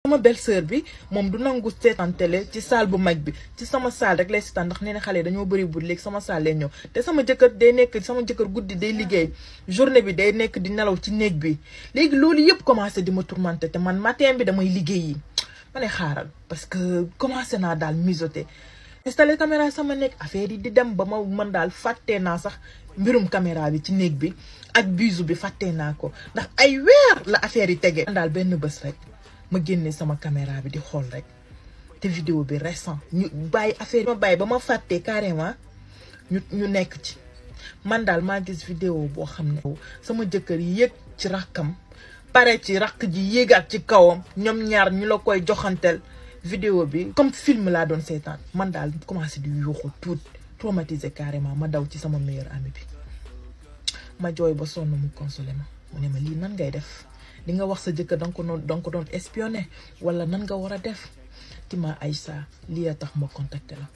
sama belle-sœur bi moom du nangu seetaan télé ci salle bu mag bi ci sama salle rek lay seetaan ndax nee na xale dañoo bëri bu léegi sama salle lay ñëw te sama jëkkër guddi day liggéey journée bi day nekk di nelaw ci néeg bi léegi loolu yëpp commencé di ma tourmenter te man matin bi damay liggéeyi ma ne xaaral parce que commencé naa daal mijoter installé caméra sama néeg affaire yi di dem ba ma mën daal fàttee naa sax mbirum caméra bi ci néeg bi ak bisu bi fàttee naa ko ndax ay weer la affaire yi tege daal benn bés rek ma génne sama caméra bi di xool rek te vidéo bi récent ñu bàyyi affaire yi ma bàyyi ba ma fàttee carrément ñu nekk ci man daal maa gis vidéo boo xam ne sama jëkkër yéeg ci rakkam pare ci rakk ji yéegaat ci kawam ñoom ñaar ñu la koy joxanteel vidéo bi comme film laa doon seetaan man daal commencé di yuuxu tuut traumatisé carrément ma daw ci sama meilleur ami bi ma jooy ba sonn mu consolé ma mu ne ma lii nan ngay def li nga wax sa jëkkër danga ko doon espionné wala nan nga war a def Tima Aïcha lii a tax ma contacté la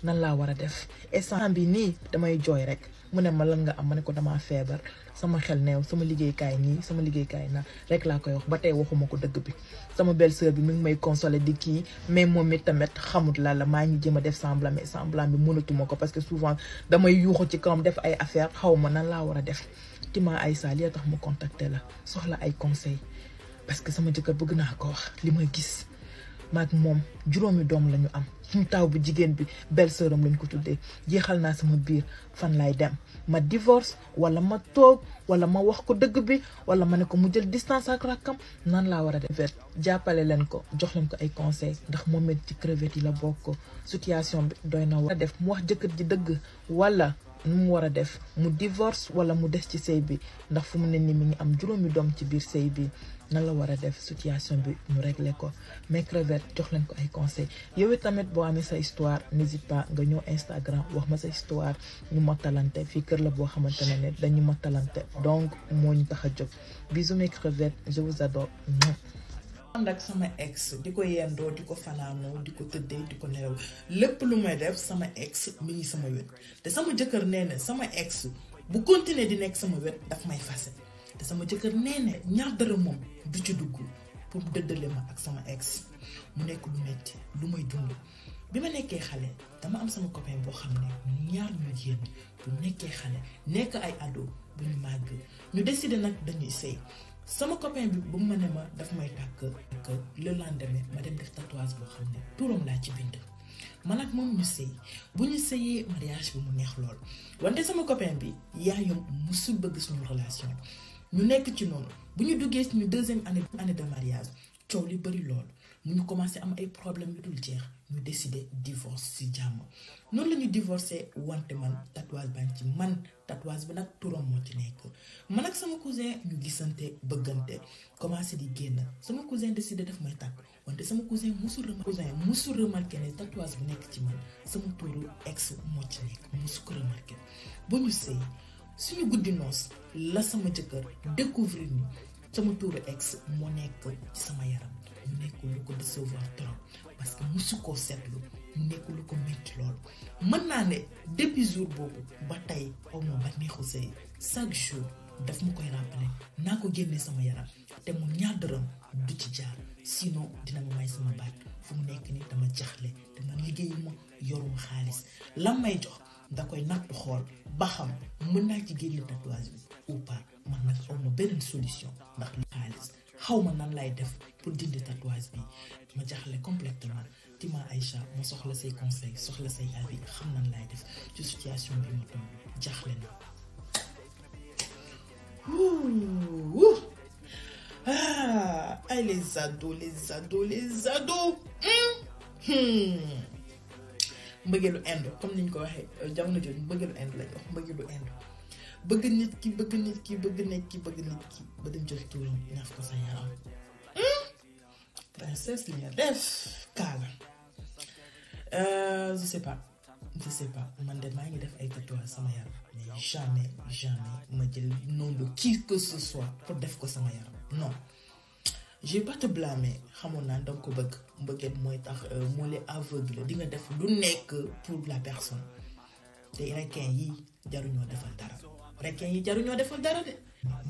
nan laa war a def instant bi nii damay jooy rek mu ne ma lan nga am ma ne ko damaa feebar sama xel neew sama liggéeykaay nii sama liggéeykaay na rek laa koy wax ba tey waxuma ko dëgg bi sama belle-sœur bi mi ngi may consolé di kii mais moom it tamit xamut la maa ngi jéem a def semblant mais semblant bi mënatuma ko parce que souvent damay yuuxu ci kawam def ay affaire xaw ma nan laa war a def Tima Aïcha li tax mu contacté la soxla ay conseil parce que sama jëkkër bëgg naa ko wax li ma gis maag moom juróomi doom lañu am suñu taw bu jigéen bi belle-sœuram lañ ko tuddee jeexal naa sama biir fan lay dem ma divorce wala ma toog wala ma wax ko dëgg bi wala ma ne ko mu jël distance ak rakkam nan laa war a def jàppale leen ko jox leen ko ay conseil ndax moom it ci crevette yi la bokk situation bi doy na war a def mu wax jëkkër ji dëgg wala nu mu war a def mu divorce wala mu des ci sëy bi ndax fu mu ne ni mi ngi am juróomi doom ci biir sëy bi nan la war a def situation bi ñu régler ko mais crevette jox leen ko ay conseil yow tamit boo amee sa histoire n'hésite pas nga ñëw Instagram wax ma sa histoire ñu mottalante fii kër la boo xamante ne dañu mottalante donc moo ñu tax a jóg bisous mes crevettes je vous adore. ànd ak sama ex di ko yendoo di ko fanaanoo di ko tëddee di ko nelaw lépp lu may def sama ex mi ngi sama wet te sama jëkkër nee na sama ex bu continuer di nekk sama wet daf may fase te sama jëkkër nee na ñaar dara moom du ci dugg pour dëddale ma ak sama ex mu nekk lu metti lu may dund bi ma nekkee xale dama am sama copain boo xam ne ñaar ñu génn bu nekkee xale nekk ay ado bu ñu màgg ñu décidé nag dañuy sëy sama copain bi bu ma ne ma daf may tàkk le lendemain ma dem def tatouage boo xam ne turam laa ci bind man ak moom ñu sëy bu ñu sëyee mariage bi mu neex lool wante sama copain bi yaayam musul bëgg suñu relation ñu nekk ci noonu bu ñu duggee suñu deuxième année de mariage coow li bëri lool mu ñu commencé am ay problème yu dul jeex ñu décidé divorce ci jàmm noonu la ñu divorcé wante man tatouage baa ngi ci man tatouage bi nag turam moo ci nekk man ak sama cousin ñu gisante bëggante commencé di génn sama cousin décidé daf may tàkk wante sama cousin musul remarqué ne tatouage bu nekk ci man sama turu ex moo ci nekk musu ko remarqué ba ñu sëy suñu guddi noos la sama jëkkër découvrir ni sama turu ex moo nekk ci sama yaram mu nekk lu ko décevoir trop parce que musu koo seetlu mu nekk lu ko métti lool mën naa ne depuis jour boobu ba tey aw ma ba neexu sëy chaque jour daf ma koy rappelé naa ko génne sama yaram te mu ñaar dërëm du ci jaar sinon dina ma may sama baat fu mu nekk ni dama jaxle te man liggéeyuma yoruma xaalis lam may jox da koy natt xool ba xam mën naa ci génne tatouage bi ou pas man nag aw ma beneen solution ndax li xaalis xaw ma nan lay def pour dindi tatouage bi ma jaxle complètement Tima Aïcha ma soxla say conseil soxla say avis xam nan lay def ci situation bi ma toll jaxle na ay les ados mbëggeelu indo comme niñ ko waxee jamono jooju mbëggeelu indo lañ wax mbëggeelu indo bëgg nit ki ba dañ jox tuuram ñaaf ko sa yaram princesse li nga def kaala je sais pas man de maa ngi def ay tatouage sama yaram mais jamais ma jël nom de qui que ce soit pour def ko sama yaram non je vais pas te blâmer xamoon naa danga ko bëgg mbëggeel mooy tax moo lay aveugle di nga def lu nekk pour la personne te requin yi jaruñoo defal dara de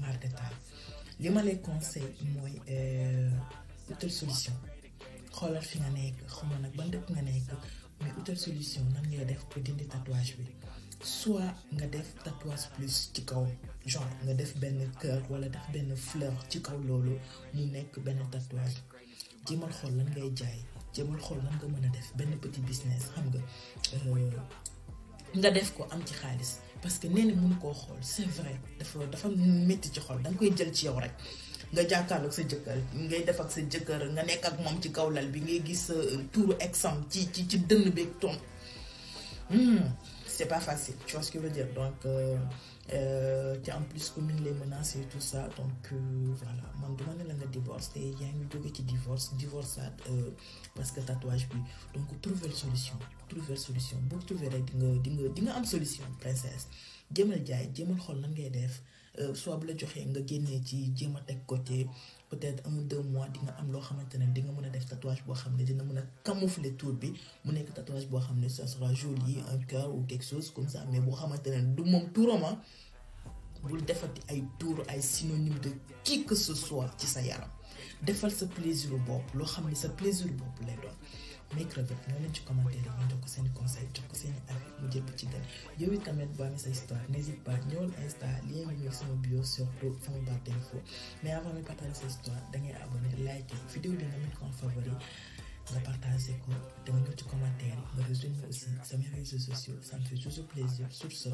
marque taal li ma lay conseil mooy utal solution xoolal fi nga nekk xamoo nag ban dëkk nga nekk mais utal solution nan ngay def pour dindi tatouage bi soit nga def tatouage plus ci kaw genre nga def benn cœur wala def benn fleur ci kaw loolu mu nekk benn tatouage jéemal xool lan ngay jaay jéemal xool lan nga mën a def benn petit business xam nga def ko am ci xaalis parce que nee na mënu koo xool c'est vrai dafa métti ci xol danga koy jël ci yow rek nga jàkkaarloog sa jëkkër ngay def ak sa jëkkër nga nekk ak moom ci kaw lal bi ngay gis tuuru exam ci dënn beeg ton c'est pas facile tu vois ce que je veux dire donc te en plus comme il les menace et tout ça donc voilà man duma ne la nga divorce te yaa ngi jóge ci divorçaat parce que tatouage bi donc trouver solution boo trouver rek di nga am solution princesse jéemal jaay jéemal xool nan ngay def soit bu la joxee nga génnee ci jéem a teg côté peut-être 1-2 mois di nga am loo xamante ne di nga mën a def tatouage boo xam ne dina mën a camoufler tour bi mu nekk tatouage boo xam ne ça sera joli un cœur ou quelque chose comme ça mais boo xamante ne du moom tuurama bul defati ay tour ay synonyme de qui que ce soit ci sa yaram defal sa plaisir bopp loo xam ne sa plaisir bopp lay doon mes crevettes ñoo leen ci commentaire yi ñu jox ko seen conseil jox ko seen avis mu jëpp ci gën yow it tamit boo amee sa histoire n'hésite pas ñëwal Insta lien bi ñëw sama bio surtout sama barre d'info mais avant de partager sa histoire da ngay abonné like vidéo bi nga mettre ko en favori nga partager ko te nga ñëw ci commentaire yi nga rejoindre aussi sama réseaux sociaux ça me fait toujours plaisir sur ce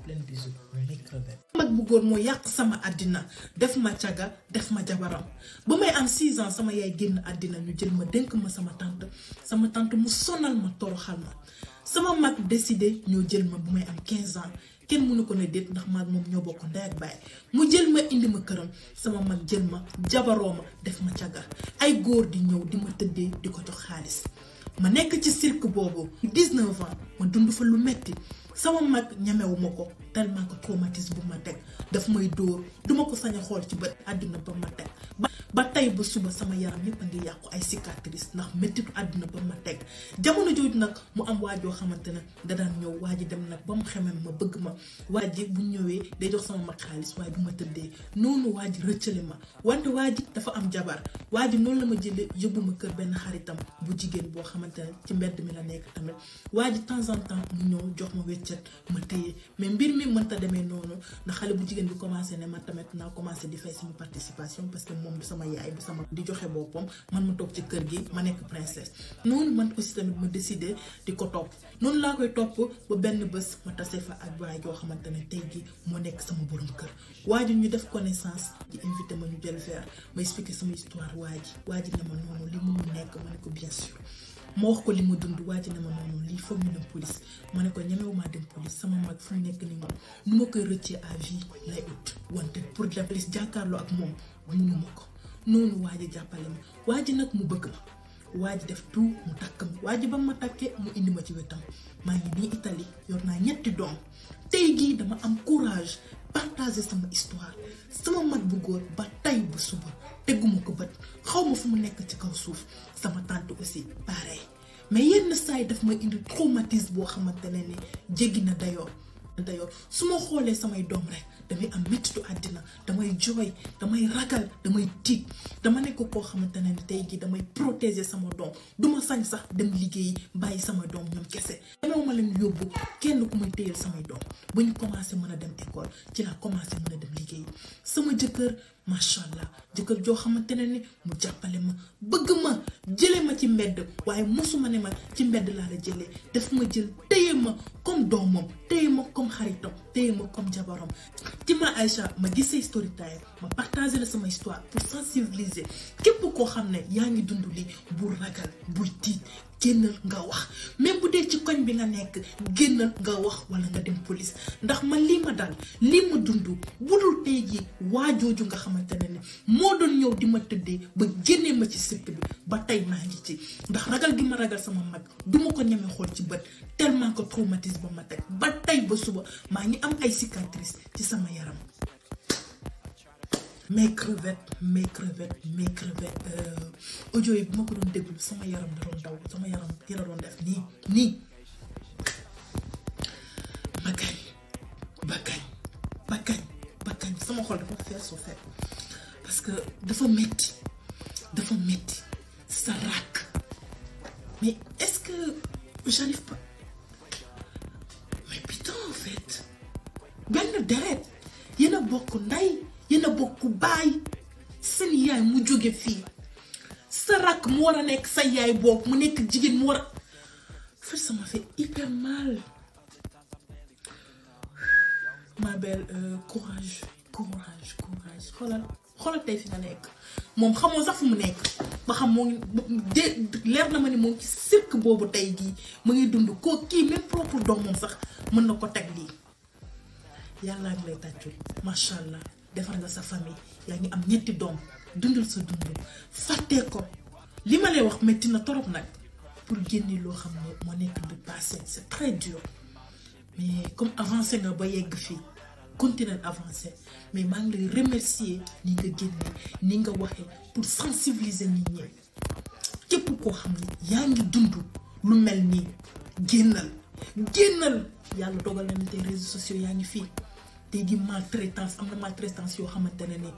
plein bisous mes crevettes. mag bu góor moo yàq sama àddina def ma caga def ma jabaram ba may am 6 ans sama yaay génn àddina ñu jël ma dénk ma sama tante mu sonal ma toroxal ma sama mag décidé ñoo jël ma bu may am 15 ans kenn mënu ko ne déet ndax maag moom ñoo bokk ndey ak baay mu jël ma indi ma këram sama mag jël ma jabaroo ma def ma caga ay góor di ñëw di ma tëddee di ko jox xaalis ma nekk ci cirque boobu 19 ans ma dund fa lu metti sama mag ñamewuma ko tellement que traumatisme bu ma teg daf may dóor duma ko sañ a xool ci bët àdduna ba ma teg ba tey ba suba sama yaram yépp a ngi yàqu ay cicatrices ndax méttitu àdduna ba ma teg jamono jooju nag mu am waajoo xamante ne da daan ñëw waa ji dem nag ba mu xemem ma bëgg ma waa ji bu ñëwee day jox sama mag xaalis waaye bu ma tëddee noonu waa ji rëccale ma wante waa ji dafa am jabar waa ji noonu la ma jëlee yóbbu ma kër benn xaritam bu jigéen boo xamante ne ci mbedd mi la nekk tamit waa ji temps en temps mu ñëw jox ma weccet ma téye mais mbir mi mënta demee noonu ndax xale bu jigéen bi commencé ne ma tamit naa commencé di fay sama participation parce que moom du sama yaay du sama di joxe boppam man ma toog ci kër gi ma nekk princesse noonu man aussi tamit ma décidé di ko topp noonu laa koy topp ba benn bés ma tase fa ak waay yoo xamante ne tey gi moo nekk sama borom kër waa ji ñu def connaissance di invité ma ñu jël verre ma expliqué sama histoire waa ji ne ma noonu li mënu nekk ma ne ko bien sûr ma wax ko li ma dund waa ji ne ma noonu lii foog ñu dem police ma ne ko ñemewumaa dem police sama mag fu mu nekk ni moom nu ma koy rëccee à vie lay ut wante pour dem police jàkkaarloo ak moom mënuma ko noonu waa ji jàppale ma waa ji nag mu bëgg ma waa ji def tout mu takk ma waa ji ba ma takkee mu indi ma ci wetam maa ngi nii Italie yor naa 3 doom tey gii dama am courage partager sama histoire sama mag bu góor ba tey bu suba tegguma ko bët xaw ma fu mu nekk ci kaw suuf sama tante aussi pareil mais yenn saa yi daf ma indi traumatisme boo xamante ne ni jéggi na dayoo su ma xoolee samay doom rek damay am mettitu àddina damay jooy damay ragal damay tiit dama nekk koo xamante ne ni tey gi damay protéger sama doom duma sañ sax dem liggéeyi bàyyi sama doom ñoom kese demewu ma leen yóbbu kenn ku may téyel samay doom bu ñu commencé mën a dem école ci laa commencé mën a dem liggéeyi sama jëkkër macha allah jëkkër joo xamante ne ni mu jàppale ma bëgg ma jële ma ci mbedd waaye mosuma ne ma ci mbedd laa la jëlee daf ma jël téye ma comme doomam téye ma comme xaritam téye ma comme jabaram ci ma Aïcha ma gisee story time ma partager la sama histoire pour sensibiliser képp koo xam ne yaa ngi dund li bul ragal bul tiit génnal nga wax même bu dee ci koñ bi nga nekk génnal nga wax wala nga dem police ndax man lii ma dal lii ma dund budul tey ji waajooju nga xamante ne ni moo doon ñëw di ma tëddee ba génnee ma ci sëpp bi ba tey maa ngi ci ndax ragal gi ma ragal sama mag duma ko ñeme xool ci bët tellement que traumatisme ba ma teg ba tey ba suba maa ngi am ay cicatrices ci sama yaram. mes crevettes audio yi bu ma ko doon déglu sama yaram da doon daw sama yaram dina doon def nii ba kañ sama xol dafa fees su fekk parce que dafa metti sa rakk mais est-ce que j'arrive pas mais putain en fait benn deret yéen a bokk ndey yéen a bokk baay seen yaay mu jóge fii sa rakk mu war a nekk sa yaay boobu mu nekk jigéen mu war a fait ça m'a fait hyper mal ma belle courage xoolal tey fi nga nekk moom xamoo sax fu mu nekk ba xam moo ngi leer na ma ni moom ci cirque boobu tey jii mu ngi dund koo kii même propre doom moom sax mën na ko teg lii yàlla ngi lay tàccul macha allah defar nga sa famille yaa ngi am 2 doom dundal sa dund fàttee ko li ma lay wax metti na torop nag pour génne loo xam ne moo nekk le passé c'est très dur mais comme avancé nga ba yegg fii continuer avancer mais maa ngi lay remercier ni nga génne ni nga waxee pour sensibiliser nit ñi képp koo xam ne yaa ngi dund lu mel nii génnal yàlla dogal na ni tey réseaux sociaux yaa ngi fii tey di maltraitance am na maltraitance yoo xamante ne ni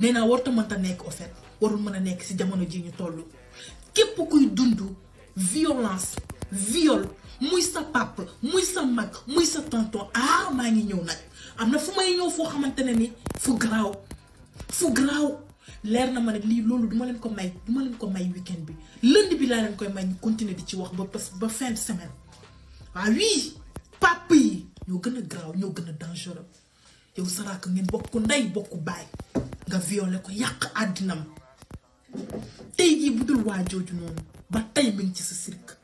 nee naa warta mënta nekk au fait warul mën a nekk ci jamono ji ñu toll képp kuy dund violence viol muy sa papa muy sa mag muy sa tonton maa ngi ñëw nag am na fu may ñëw foo xamante ne ni fu garaaw leer na ma ne lii loolu duma leen ko may weekend bi lundi bi laa leen koy may ñu continuer di ci wax ba fin de semaine oui papa yi ñoo gën a garaaw ñoo gën a dangereux yow saraka ngeen bokk ndey bokk baay nga violé ko yàq àddinam tey jii bu dul waa jooju noonu ba tey mi ngi ci sa cirque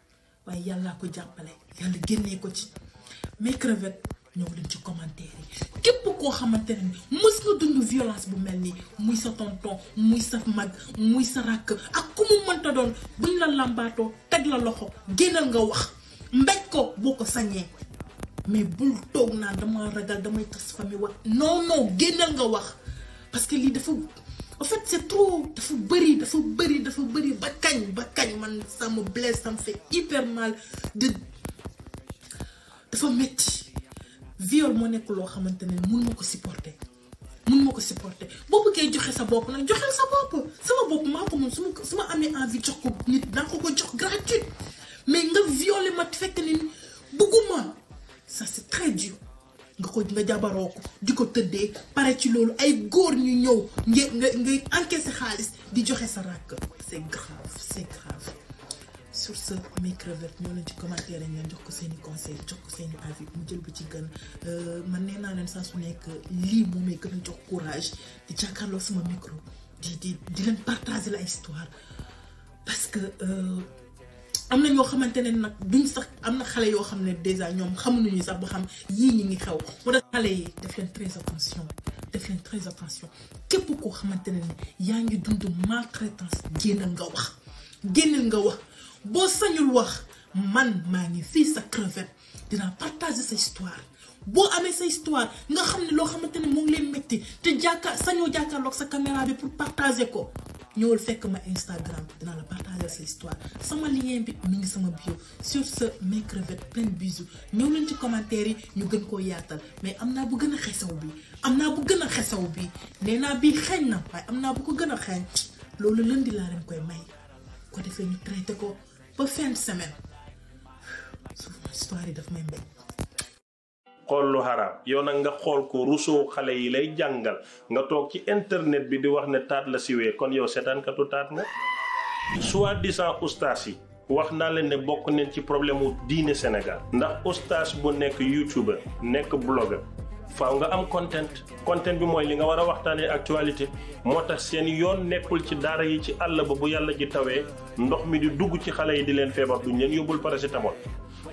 waaye yàllaa ko jàppale yàlla génnee ko ci mes crevettes ñëw leen ci commentaire yi képp koo xamante ne mës nga dund violence bu mel nii muy sa tonton muy sa mag muy sa rakk ak ku mu mënta doon buñ la lambaatoo teg la loxo génnal nga wax mbéj ko boo ko sañee mais bul toog naan dama ragal damay tas famille wax non génnal nga wax parce que lii dafa en fait c'est trop dafa bëri ba kañ man ça me blesse ça me fait hyper mal dafa metti viol moo nekk loo xamante ne mun ma ko supporter boo bëggee joxe sa bopp nag joxel sa bopp sama bopp maa ko moom su ma amee envie jox ko nit daa ko jox gratuit mais nga violer ma fekk ni bëgguma ça c'est très dur nga jabaroo ko di ko tëddee pare ci loolu ay góor ñu ñëw ngay encaisser xaalis di joxe sa rakk c'est grave sur ce mes crevettes ñoo leen ci commentaire yi ngeen jox ko seeni conseil jox ko seeni avis mu jël bu ci gën man nee naa leen saa su nekk lii moom may gën a jox courage di jàkkaarloo sama micro di leen partager la histoire parce que am na ñoo xamante ne nag duñ sax am na xale yoo xam ne déjà ñoom xamuñu sax ba xam yii ñi ngi xew moo tax xale yi def leen très attention képp koo xamante ne yaa ngi dund maltraitance génnal nga wax boo sañul wax man maa ngi fii sa crevette dinaa partager sa histoire boo amee sa histoire nga xam ne loo xamante ne moo ngi leen métti te sañoo jàkkaarloog sa caméra bi pour partager ko ñëwal fekk ma Instagram dinaa la partager sa histoire sama lien bi mi ngi sama bio sur ce mes crevettes plein bisous ñëw leen ci commentaire yi ñu gën koo yaatal mais am naa bu gën a xesaw bi nee naa bii xeeñ na waaye am naa bu ko gën a xeeñ loolu lundi laa leen koy may ko defee ñu traité ko ba fin de semaine souvent histoire yi daf may mbéy. xool lu xaraam yow nag nga xool ko rusoo xale yi lay jàngal nga toog ci internet bi di wax ne taat la siwee kon yow seetaankatu taat nga soi-disant ustaas yi wax naa leen ne bokk nañ ci problème wu diine Sénégal ndax ustaas bu nekk youtuber nekk blogger faaw nga am content bi mooy li nga war a waxtaanee actualité moo tax seen yoon nekkul ci daara yi ci àll ba bu yàlla ji tawee ndox mi di dugg ci xale yi di leen feebar duñ leen yóbbul paracétamol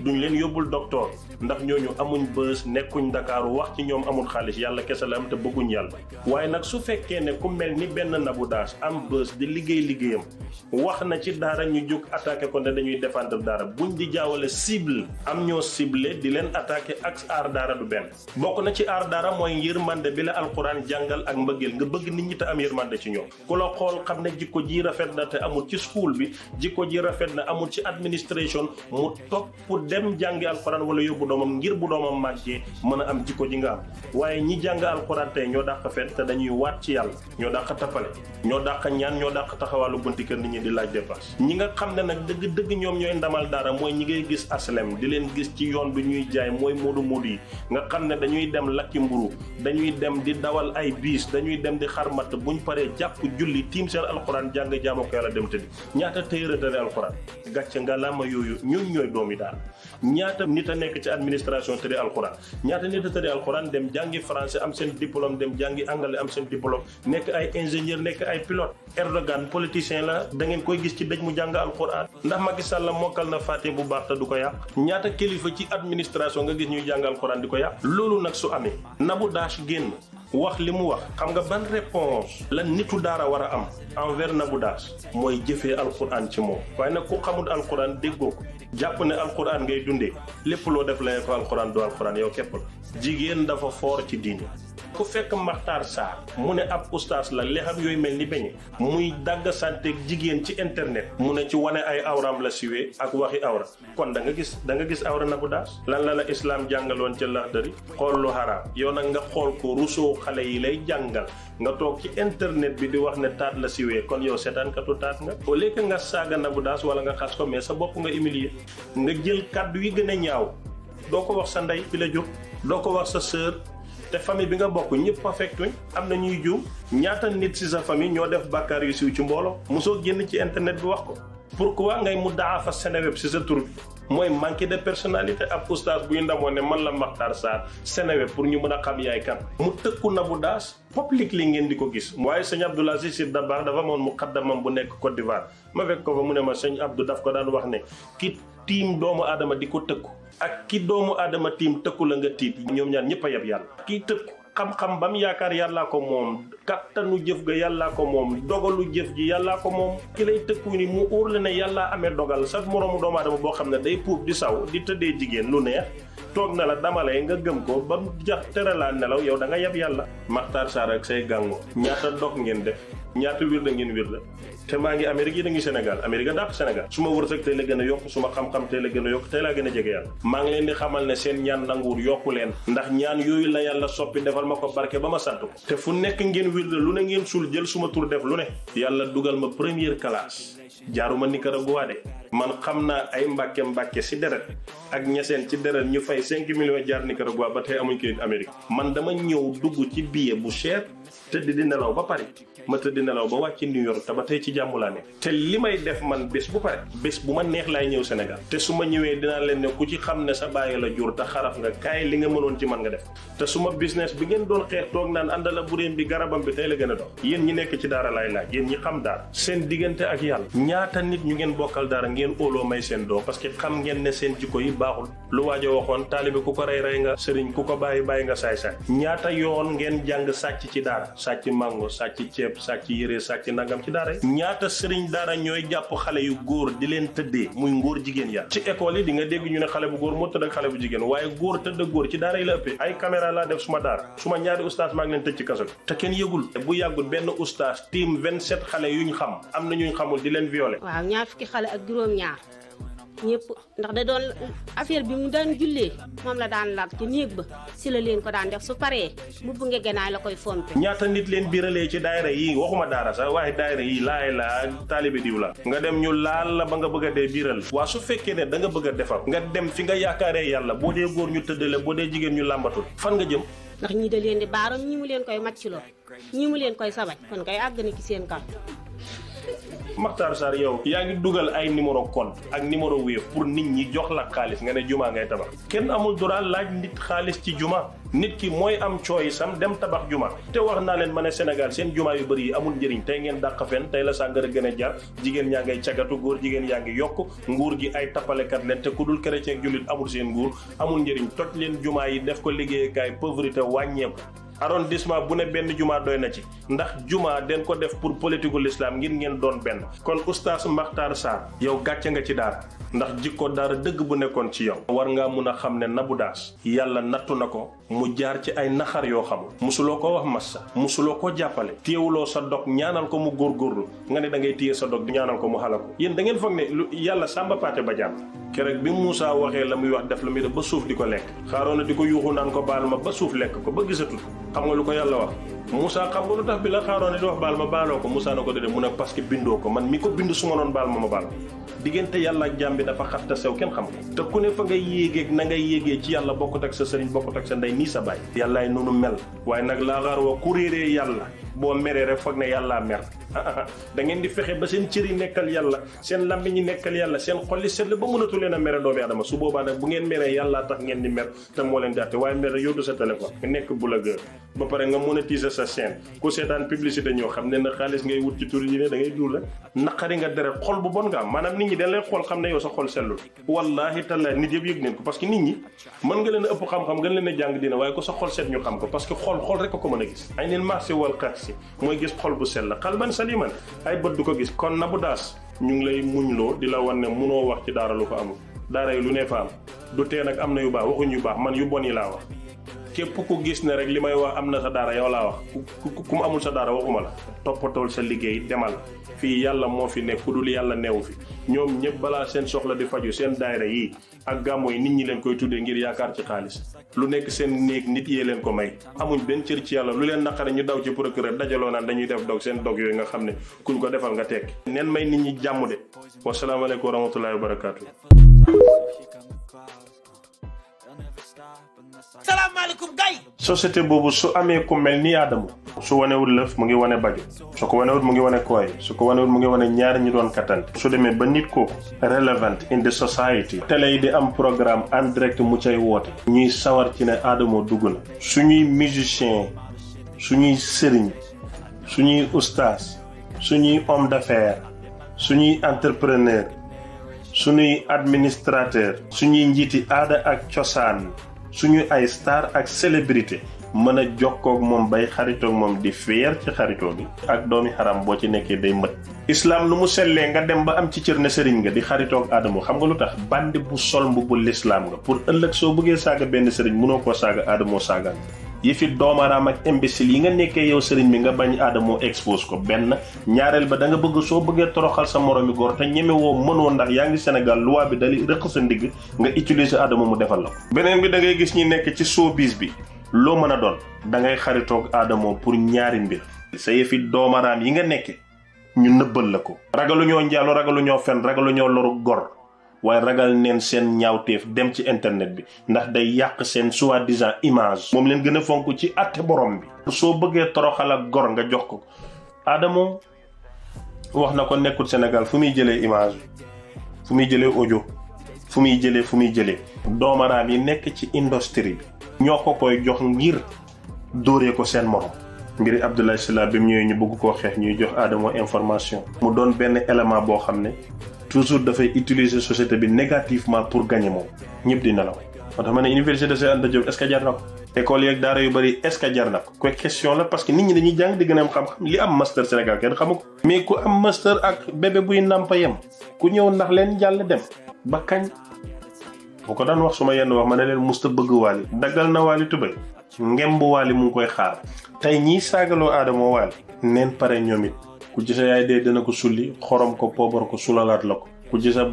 duñ leen yóbbul docteur ndax ñooñu amuñ bës nekkuñ Dakar wax ci ñoom amul xaalis yàlla kese la am te bëgguñ yàlla waaye nag su fekkee ne ku mel ni benn Nabou Dash am bës di liggéeyam wax na ci daara ñu jóg attaqué ko ne dañuy défendre daara buñ di jaawale cible am ñoo ciblé di leen attaqué ak aar daara du benn bokk na ci aar daara mooy yërmande bi la alquran jàngal ak mbëggeel nga bëgg nit ñi te am yërmande ci ñoom ku la xool xam ne jikko ji rafet na te amul ci school bi jikko ji rafet na amul ci administration mu topp dem jàngi alxuraan wala yóbbu doomam ngir bu doomam màggee mën a am jikko ji nga am waaye ñi jàng alxuraan tey ñoo dàq fen te dañuy waat ci yàlla ñoo dàq tappale ñoo dàq ñaan ñoo dàq taxawaalu bunti kër nit ñi di laaj dépense ñi nga xam ne nag dëgg ñoom ñooy ndamal dara mooy ñi ngay gis aslem di leen gis ci yoon bi ñuy jaay mooy moodu yi nga xam ne dañuy dem lakki mburu dañuy dem di dawal ay biis dañuy dem di xarmat buñ paree jàpp julli tiim seen alxuraan jàng jaamu ko yàlla dem tëddi ñaata téere tëri alxuraan gàcce nga lama yooyu ñun ñooy doomi daal ñaata nit a nekk ci administration tëri alxuraan ñaata nit a tëri alxuraan dem jàngi français am seen diplôme dem jàngi anglais am seen diplôme nekk ay ingénieur nekk ay pilote Erdogan politicien la da ngeen koy gis ci dëj mu jàng alxuraan ndax Macky Sall mokkal na fàtte bu baax te du ko yàq ñaata kilifa ci administration nga gis ñuy jàng alxuraan di ko yàq loolu nag su amee Nabou Dash génn wax li mu wax xam nga ban réponse la nitu daara war a am envers Nabou Dash mooy jëfee alxuraan ci moom waaye nag ku xamul alxuraan déggoo ko jàpp ne alxuraan ngay dundee lépp loo def la ko alxuraan du alxuraan yow képp la jigéen dafa foor ci diine ku fekk Makhtar Sarr mu ne ab ustaas la lexam yooyu mel ni beñe muy dagg santeeg jigéen ci internet mu ne ci wane ay awram la siwee ak waxi awra kon da nga gis awra Nabou Dash lan la islam jàngaloon ca Laxdari xool lu xaraam yow nag nga xool ko rusoo xale yi lay jàngal nga toog ci internet bi di wax ne taat la siwee kon yow seetaankatu taat nga au lieu que nga saaga Nabou Dash wala nga xas ko mais sa bopp nga humilier nga jël kàddu yi gën a ñaaw doo ko wax sa ndey bi la jóg doo ko wax sa sœur te famille bi nga bokk ñëpp perfectuñ am na ñuy juum ñaata nit ci sa famille ñoo def bàkkaar yu siw ci mbooloo mosoo génn ci internet bi wax ko pourquoi ngay mu daafa Seneweb ci sa tur bi mooy manque de personnalité ab oustaz buy ndamoo ne man la Makhtar Sarr Seneweb pour ñu mën a xam yaay kan mu tëkku Nabou Dash public li ngeen di ko gis waaye sëñ Abdoul Aziz Sy Dabakh dafa moon muqaddamam bu nekk Côte d'Ivoire ma fekk ko fa mu ne ma sëñ Abdou daf ko daan wax ne ki tiim doomu aadama di ko tëkku ak ki doomu aadama tiim tëkku la nga tiit ñoom ñaar ñëpp a yeb yàlla kii tëkku xam-xam ba mu yaakaar yàllaa ko moom kattanu jëf ga yàllaa ko moom dogalu jëf ji yàllaa ko moom ki lay tëkku ni mu óor la ne yàllaa amee dogal sax moroomu doomu aadama boo xam ne day puub di saw di tëddee jigéen lu neex toog na la dama lay nga gëm ko ba mu jax tëralaa nelaw yow da nga yeb yàlla Makhtar Sarr ak say gàngo ñaata dog ngeen def ñaata wirda ngeen wirda te maa ngi Amérique yi da ngi Sénégal Amérique a dàq Sénégal su ma wërsëg tey la gën a yokk su ma xam-xam tey la gën a yokk tey laa gën a jege yàlla maa ngi leen di xamal ne seen ñaan nanguwul yokku leen ndax ñaan yooyu la yàlla soppi defal ma ko barke ba ma sant ko te fu nekk ngeen wirda lu ne ngeen suul jël suma tur def lu ne yàlla dugal ma première classe jaaruma Nicaragua de man xam naa ay mbàkke si deret ak ñeseen ci deret ñu fay 5 millions jaar Nicaragua ba tey amuñ kayit Amérique man dama ñëw dugg ci billet bu cher tëdd di nelaw ba Paris ma tëdd nelaw ba wàcc New York te ba tey ci jàmm laa ne te li may def man bés bu pare bés bu ma neex laay ñëw Sénégal te su ma ñëwee dinaa leen ne ku ci xam ne sa bàyyi la jur te xaraf nga kaay li nga mënoon ci man nga def te suma business bi ngeen doon xeex toog naan àndala buréem bi garabam bi tey la gën a dox yéen ñi nekk ci daara laay laaj yéen ñi xam daara seen diggante ak yàlla ñaata nit ñu ngeen bokkal dara ngeen óoloo may seen doom parce que xam ngeen ne seen jikko yi baaxul lu waajo waxoon taalibe ku ko rey nga sëriñ ku ko bàyyi nga saay-saay ñaata yoon ngeen jàng sàcc ci daara sàcc mango sàcc ceeb sàcc yére sàcc nangam ci daara yi ñaata sëriñ daara ñooy jàpp xale yu góor di leen tëddee muy ngóor jigéen ya ci école yi di nga dégg ñu ne xale bu góor moo tëdd ak xale bu jigéen waaye góor tëdd góor ci daara yi la ëppee ay caméra laa def suma daara suma ñaari ustaas maa ngi leen tëj ci kaso te kenn yëgul bu yàggul benn ustaas tiim 27 xale yuñ xam am na ñuñ xamul di leen violer waaw ñaar fukki xale ak juróom-ñaar ñëpp ndax da doon affaire bi mu daan jullee moom la daan lar ci néeg ba si la leen ko daan def su paree mbubb ngegenaay la koy fompe ñaata nit leen biralee ci daayira yi waxuma daara sax waaye daayira yi laay la taalibe diw la nga dem ñu laal la ba nga bëgg a dee biral waa su fekkee ne da nga bëgg a defar nga dem fi nga yaakaaree yàlla boo dee góor ñu tëddale boo dee jigéen ñu làmbatul fan nga jëm ndax ñi da leen di baaroom ñi mu leen koy màcciloo ñi mu leen koy sabaj kon kay àgg na ci seen kaw Makhtar Sarr yow yaa ngi dugal ay numéro compte ak numéro Wave pour nit ñi jox la xaalis nga ne juma ngay tabax kenn amul droit laaj nit xaalis ci juma nit ki mooy am cooy sam dem tabax juma te wax naa leen ma ne Sénégal seen juma yu bëri yi amul njëriñ tey ngeen dàq fen tey la sàngara gën a jar jigéen ñaa ngay cagatu góor jigéen yaa ngi yokk nguur gi ay tappalekat leen te ku dul chrétien jullit amul seen nguur amul njëriñ toj leen juma yi def ko liggéeykaay pauvreté wàññeeku arrondissement bu ne benn juma doy na ci ndax juma den ko def pour politique l'islam ngir ngeen doon benn kon oustaz Makhtar Sarr yow gàcce nga ci daara ndax jikko daara dëgg bu nekkoon ci yow war ngaa mun a xam ne Nabou Dash yàlla nattu na ko mu jaar ci ay naxar yoo xamul musuloo ko wax massa musuloo ko jàppale téewuloo sa dog ñaanal ko mu góorgóorlu nga ne da ngay téye sa dog ñaanal ko mu xala ko yéen da ngeen foog ne lu yàlla Samba Paté Badiane keroog bi Moussa waxee la muy wax def la muy def ba suuf di ko lekk Xaaroona di ko yuuxu naan ko baal ma ba suuf lekk ko ba gisatul xam nga lu ko yàlla wax Moussa xam nga lu tax bi la Xaaroona di wax baal ma baaloo ko Moussa na ko déedéet mu ne parce que bindoo ko man mi ko bind su ma noon baal ma baal diggante yàlla ak jaam bi dafa xatta sew kenn xam ko te ku ne fa ngay yéegee na ngay yéegee ci yàlla bokkut ak sa sëriñ bokkut ak sa ndey nii sa baay yàllaay noonu mel waaye nag laa xaar wa ku réeree yàlla boo meree rek foog ne yàllaa mer da ngeen di fexe ba seen cër yi nekkal yàlla seen làmmiñ yi nekkal yàlla seen xol yi seetlu ba mënatu leen a mere doomi adama su boobaa nag bu ngeen meree yàllaa tax ngeen di mer te moo leen daate waaye mer yóbbu sa téléphone nga nekk blogueur ba pare nga monétiser sa chaîne ku seetaan publicité ñoo xam ne na xaalis ngay wut ci tur yi ne da ngay duul rek naqari nga deret xol bu bon nga am maanaam nit ñi dañ lay xool xam ne yow sa xol sellul wallaahi tallaahi nit yëpp yëg neen ko parce que nit ñi mën nga leen a ëpp xam-xam nga leen a jàng dina waaye ko sa xol seet ñu xam ko parce que xol rek ko mën a gis ay neen marché wal xaasi mooy gis xol bu sell xalban saliman ay bët du ko gis kon Nabou Dash ñu ngi lay muñloo di la wan ne munoo wax ci daara lu ko amul daara yi lu ne fa am du tee nag am na yu baax waxuñ yu baax man yu bon yi laa wax képp ku gis ne rek li may wax am na sa daara yow laa wax ku mu amul sa daara waxuma la toppatool sa liggéey demal fii yàlla moo fi nekk ku dul yàlla neewu fi ñoom ñëpp balaa seen soxla di faju seen daayira yi ak gàmmo yi nit ñi leen koy tuddee ngir yaakaar ci xaalis lu nekk seen néeg nit yee leen ko may amuñ benn cër ci yàlla lu leen naqare ñu daw ci procureur dajaloo naan dañuy def dog seen dog yooyu nga xam ne kuñ ko defal nga tekki neen may nit ñi jàmm de wasalaamaaleykum wa rahmatullahi wa barakaatu. salaamaaleykum gay société boobu su amee ku mel ni Adamo su wanewul lëf mu ngi wane baju su ko wanewul mu ngi wane kooy su ko wanewul mu ngi wane ñaar ñi doon kattante su demee ba nit kooku relevant in the society télé yi di am programme en direct mu cay woote ñuy sawar ci ne Adamo dugg na suñuy musicien suñuy sëriñ suñuy ustaas suñuy homme d'affaires suñuy entrepreneur suñuy administrateur suñuy njiiti aada ak cosaan suñuy ay star ak célébrité mën a jokkoog moom bay xaritoog moom di fier ci xaritoo bi ak doomi xaram boo ci nekkee day mët islam lu mu sellee nga dem ba am ci cër ne sëriñ nga di xaritoog Adamo xam nga lu tax bandi bu sol mbubbu lislaam nga pour ëllëg soo bëggee saaga benn sëriñ mënoo koo saaga Adamo saagaan yi fi doomaraam ak imbécile yi nga nekkee yow sëriñ bi nga bañ Adamo expose ko benn ñaareel ba da nga bëgg soo bëggee toroxal sa moromi góor te ñeme woo mënoo ndax yaa ngi Sénégal loi bi dali rëq sa ndigg nga utiliser Adamo mu defal la ko beneen bi da ngay gis ñi nekk ci showbiz bi loo mën a doon da ngay xaritoog Adamo pour ñaari mbir sa yëfi doomaraam yi nga nekke ñu nëbbal la ko ragalu ñoo njaalo ragalu ñoo fen ragalu ñoo loru gor waaye ragal neen seen ñaawteef dem ci internet bi ndax day yàq seen soi-disant image moom leen gën a fonk ci àtte borom bi soo bëggee toroxal ak gor nga jox ko Adamo wax na ko nekkul Sénégal fu muy jëlee image fu muy jëlee audio fu muy jëlee doomaraam yi nekk ci industrie bi ñoo ko koy jox ngir dóoree ko seen morom mbiri Abdoulaye Sylla bi mu ñëwee ñu bëgg koo xeex ñuy jox Adamo information mu doon benn élément boo xam ne toujours dafay utiliser société bi négativement pour gagner moom ñëpp di nelaw moo tax ma ne université Cheikh Anta Diop est-ce que jar na ko école yeeg daara yu bëri est-ce que jar na ko question la parce que nit ñi dañuy jàng di gën a am xam-xam li am master Sénégal kenn xamu ko mais ku am master ak bébé buy nàmpa yem ku ñëw ndax leen jàll dem ba kañ bu ko daan wax suma yenn wax ma ne leen musta bëgg waali daggal na waali tubay ngem bu waali mu ngi koy xaar tey ñiy saagaloo Adamo waali neen pare ñoom it ku ci sa yaay dee dina ko sulli xorom ko poobar ko sulalaat la ko ku ci sa